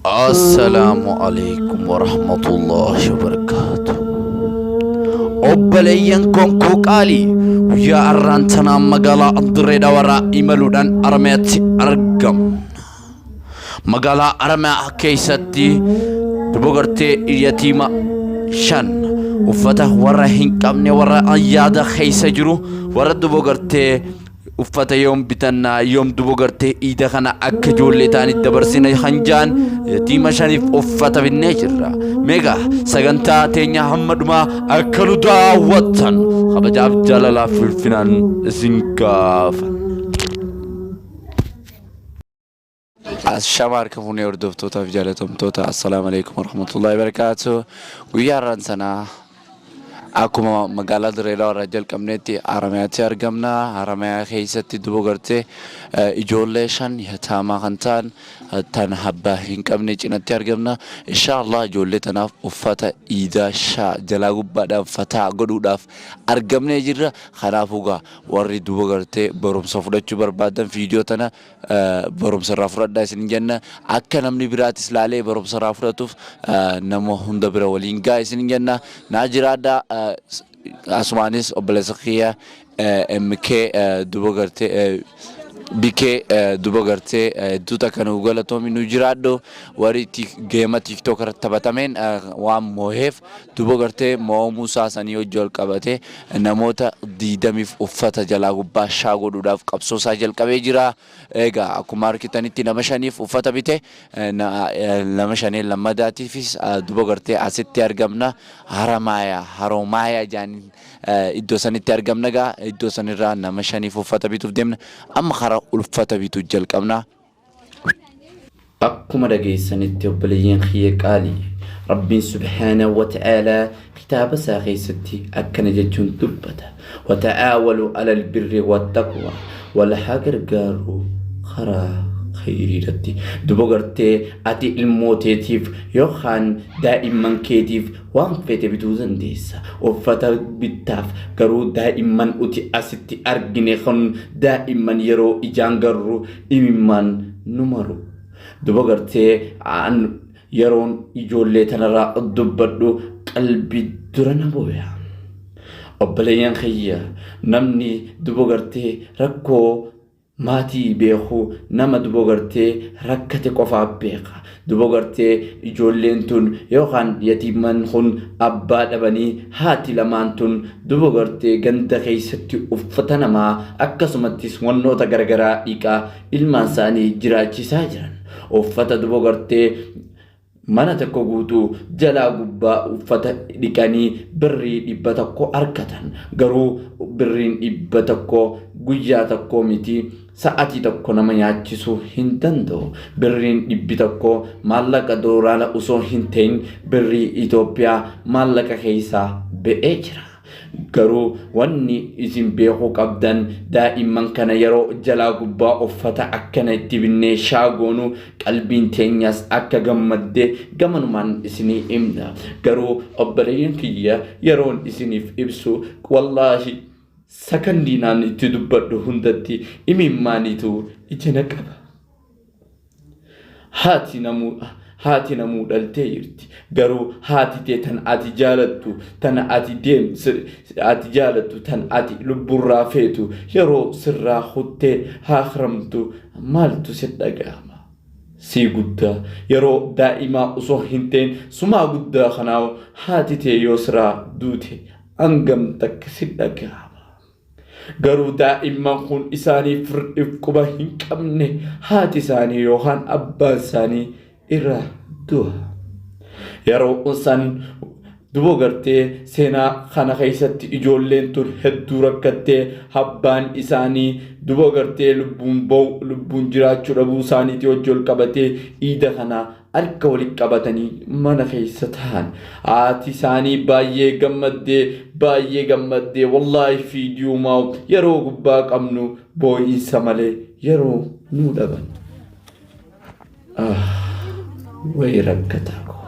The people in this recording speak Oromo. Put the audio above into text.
Assalaamu alaikum warahmatullahi wabarakaatu. Obboleeyyan konkuu qaalii guyyaa har'aan tanaa magaalaa Dirree Dhawaraa imaluudhaan Haramayaatti argamna. Magaalaa Haramayaa keessatti dubartee yatiima 5 uffata warra hin qabne, warra yaada keessa jiru, warra dubartee uffata yoom bitannaa, yoom dubo gartee iida kana akka ijoollee ta'anitti dabarsina kan ja'an yatiima 5f uffata binnee jirra. Meegaa sagantaa teenya hamma dhumaa akka nu daawwattan kabajaaf jaalalaaf ulfinaan isin gaafa. Ashama harka fuunee hordoftootaaf jaalatamtoota, assalaamu alaikum warahmatullahi wabarakaatu. Guyyaa har'aan sanaa akkuma magaalaa Dirree Dhawaa irraa jalqabnetti Haramayaatti argamna. Haramayaa keessatti duba gartee ijoollee 5 yataamaa kan ta'an, tan abbaa hin qabne cinatti argamna. Inshaallah ijoollee tanaaf uffata iidaa shaa jalaa gubbaadhaan fataa godhuudhaaf argamnee jirra. Kanaafuu gaa warri duba gartee barumsa fudhachuu barbaadan viidiyoo tana barumsa irraa fudhadhaa isin jenna. Akka namni biraatis laalee barumsa irraa fudhatuuf nama hunda bira waliin gaa isin jenna. Naa jiraadhaa. Asumaanis obboleessa kiyya MK duba gartee BK duba gartee hedduu takka nu galatoomi, nu jiraadhu. Warri geema TikTok irratti taphatameen waan mooheef duba gartee mo'amuu isaa sanii hojii wal qabate namoota 20f uffata jalaa gubbaa shaa godhuudhaaf qabsoo isaa jalqabee jira. Egaa akkuma argitanitti nama 5f uffata bite, nama shaneen lammadaatiifis duba gartee asitti argamna. Haramaayaa, Haroomayaa jaaniin iddoo sanitti argamna. Gaa iddoo sanirraa nama 5f uffata bituuf deemna. Amma karaa uffata bituu jalqabna. Akkuma dhageessanitti obboleeyyan kiyya qaalii, Rabbiin subhaanahu wa ta'aalaa kitaaba isaa keessatti akkana jechuun dubbata: Wata'aawalu alal birri wattaqwa, wal haa gargaaru karaa khayrii irratti. Duba gartee ati ilmoo teetiif yookaan daa'imman keetiif waan feete bituu dandeessa, uffata bittaaf. Garuu daa'imman uti asitti argine kun daa'imman yeroo ijaan garru imimmaan nu maru. Duba gartee an yeroon ijoollee tanarraa dubbadhu qalbii dura na booya. Obboleeyyan kiyya, namni duba gartee rakkoo maatii beeku nama duba gartee rakkate qofaa beeka. Duba gartee ijoolleen tun yookaan yatiimman kun abbaa dhabanii, haati lamaan tun duba gartee ganda keessatti uffata namaa akkasumattis wannoota garagaraa dhiqaa ilmaan isaanii jiraachisaa jiran. Uffata duba gartee mana tokko guutuu jalaa gubbaa uffata dhiqanii birrii 100 argatan. Garuu birriin 100 guyyaa tokko miti, sa'atii tokko nama nyaachisuu hin danda'u. Birriin 100 maallaqa doolaara osoo hin ta'in birrii Itoophiyaa maallaqa keessaa ba'ee jira. Garuu wanni isin beekuu qabdan, daa'imman kana yeroo jalaa gubbaa uffata akkana itti binnee shaagoonu qalbiin teenyas akka gammadde gamanumaan isinii himna. Garuu obboleeyyan kiyya, yeroon isiniif ibsu wallaahi sakandiinaan itti dubbadhu hundatti imimmaaniitu ija na qaba. Haati namuu dhaltee jirti. Garuu haati tee tan ati jaalattu, tan ati deem ati jaalattu, tan ati lubburraa feetu yeroo sirraa kuttee haakramtu maaltu si dhaga'ama? Sii guddaa yeroo daa'imaa osoo hin ta'in sumaa guddaa kanaa haati tee yoo siraa duute hangam takka si dhaga'ama? Garuu daa'imman kun isaaniif quba hin qabne, haati isaanii yookaan abbaan isaanii irraa du'a. Yeroo san duba gartee seenaa kana keessatti ijoolleen tun hedduu rakkattee, abbaan isaanii duba gartee lubbuun ba'u lubbuun jiraachuu dhabuu isaaniitii hojii ol qabatee iida kana harka walitti qabatanii mana keessa ta'an. Haati isaanii baay'ee gammaddee, baay'ee gammaddee. Wallaahi fiidiyumaa yeroo gubbaa qabnu boo'insa malee yeroo nuu dhaban. Wayi rakkataa koo.